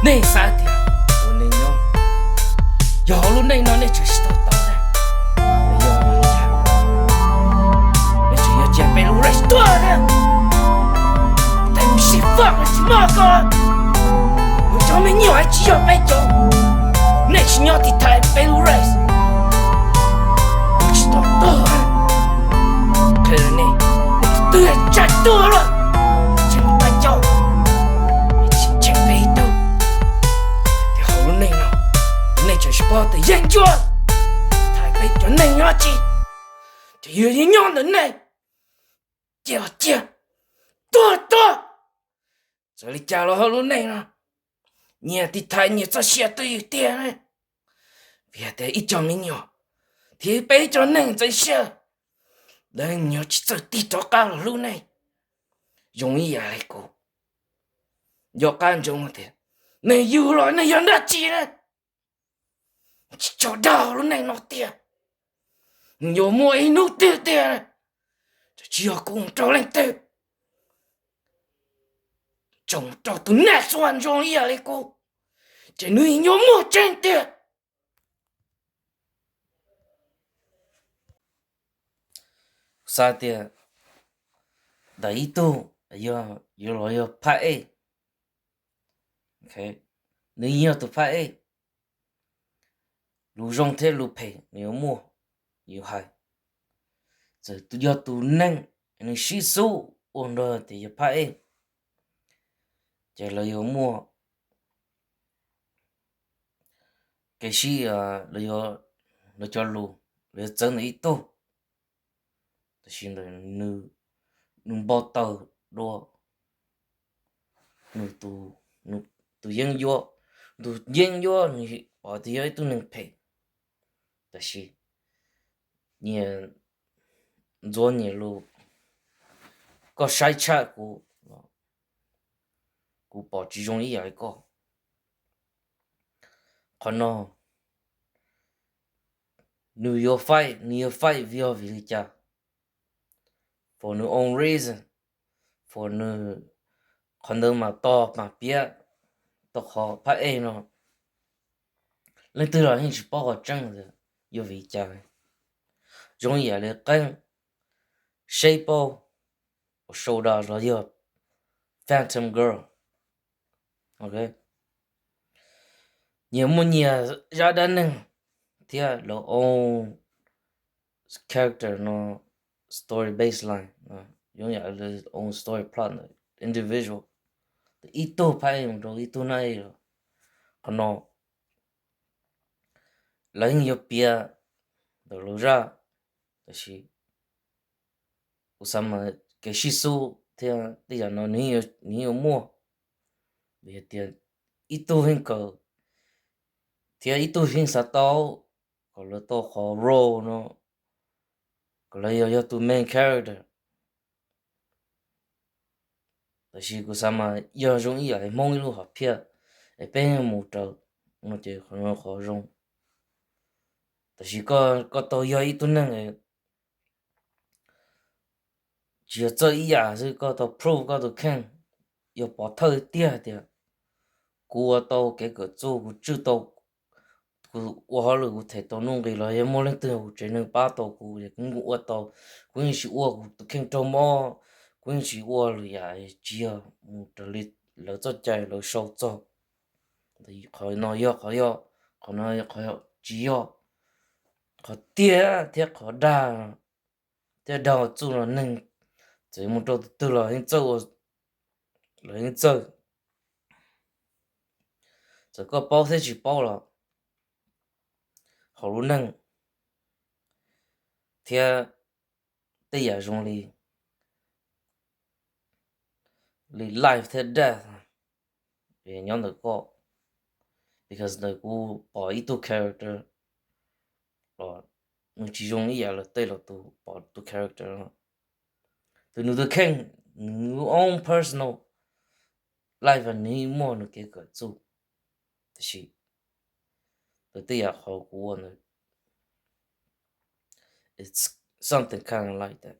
Nej xav tias ua neej nyob yog hauv lub neej no nej tseem sib tau tau ntag, yog nej tseem yuav cia peb lub race tuag ntag, tej mus sib faj los tsis maj ko, kuv cov me nyuam tsis yog peb cov, nej tsis nyob tiv thaiv peb lub race, kuv tsis tau tuag. Qhia nej, nej tus twg tseem tuag lawm, tseem pab coj, tsis tsheej peb ib tug. Tias hauv lub neej no nej tseem sib paub tias yeeb ncuab, thaum peb cov neeg nyob tsis, ces yus yeej nyob ntawm nej, cia los cia, tuag los tuag. Txawm li cas los hauv lub neej no, nyias tiv thaiv nyias txoj sia twj ywm tiag ne. Vim hais tias ib co me nyuam thiab peb ib co neeg ntxeev siab, lawv yuav tsis txawj tig rov qab los hlub nej zoo ib yam li kuv. Nco qab ntsoov tias nej yug los nej yog dab tsi na, tsis tso dag lub neej no tiag, yuav muaj ib hnub twg tiag, tsis yog kuv mus rau leej twg, tseem rau tus next one zoo ib yam li kuv, ces nws yuav muaj tseeb tiag. Xav tias ntawm ib tug yog, yuav los yog phab ej, nws yog tus phab ej, lus zoo thiab lus phem nws yuav muaj, yus hais. Txawm yog tus neeg nws sib xub ua nrog tias yog phab ej, ces lawv yuav muaj kev sib, lawv cov lus, lawv yuav txawv ntawm ib tug. Tab sis ntawm nws npau taws dua nws tus yeeb ncuab, tus yeeb ncuab nws pom tias yog ib tug neeg phem, tab sis nyias ntxuav nyias lus, koj saib tshaj kuv, kuv pom tsis zoo ib yam li koj. Qhov no nws yuav fight, nws yuav fight vim yog vim li cas? For nws own reason, for nws, qhov ntawd mas tos mas piav, tos qhov phab ej no leej twg los yeej tsis paub qhov tseeb tias yog vim li cas. Zoo ib yam li qeej Shape Up, Show Dog los yog Phantom Girl. Nyias muaj nyias zaj dab neeg thiab lawv own character no, story baseline, zoo yam lawv own story plot ntawm individual, ib tug phab ej mus rau ib tug nab ej los. Qhov no lawv yeej yuav piav ntawm lawv zaj, tab sis kuv xav mas kev sib xub thiab tej yam no nws yeej yuav muaj, vim hais tias ib tug yeej kawm thiab ib tug yeej xav tau kom lawv tau qhov role no, kom lawv yog, yog tus main character. Tab sis kuv xav mas yog zoo ib yam li Hmoob ib lub hom phiaj es peb mus raws no ces qhov zoo. Tab sis koj tau yog ib tug neeg tsis yog txawj ib yam xwb, koj tau prove koj tus kheej, yog pov thawj tiag tias kuv ua tau kev kawm txuj, kuv tswj tau, kuv ua hauj lwm kuv them tau nuj nqis los yog muaj leej twg hauv kuv tsev neeg pab tau kuv es kuv ua tau, kuv yeej tsis ua kuv tus kheej raug mob, kuv yeej tsis ua lwm yam tsis yog mus raws li lawv txoj cai lawv sau txog. Qhov no yog qhov yog, qhov no qhov tsis yog, qhov tiag thiab qhov dag, thiab dag txuj no neeg txawm mus rau tus twg los yeej txawj, los yeej txawj. Txawm koj paub thiab tsis paub los hauv lub neej thiab tej yam zoo li, li life thiab death nyob ntawm koj. Because ntawm kuv pom ib tug character los nws tsis zoo ib yam lawv tej los tus pom tus character no. Tus nws tus kheej, nws own personal life nws muaj nws kev kawm txuj, tab sis lawv tej yam qhov kuv ua ntawd, it's something kind of like that.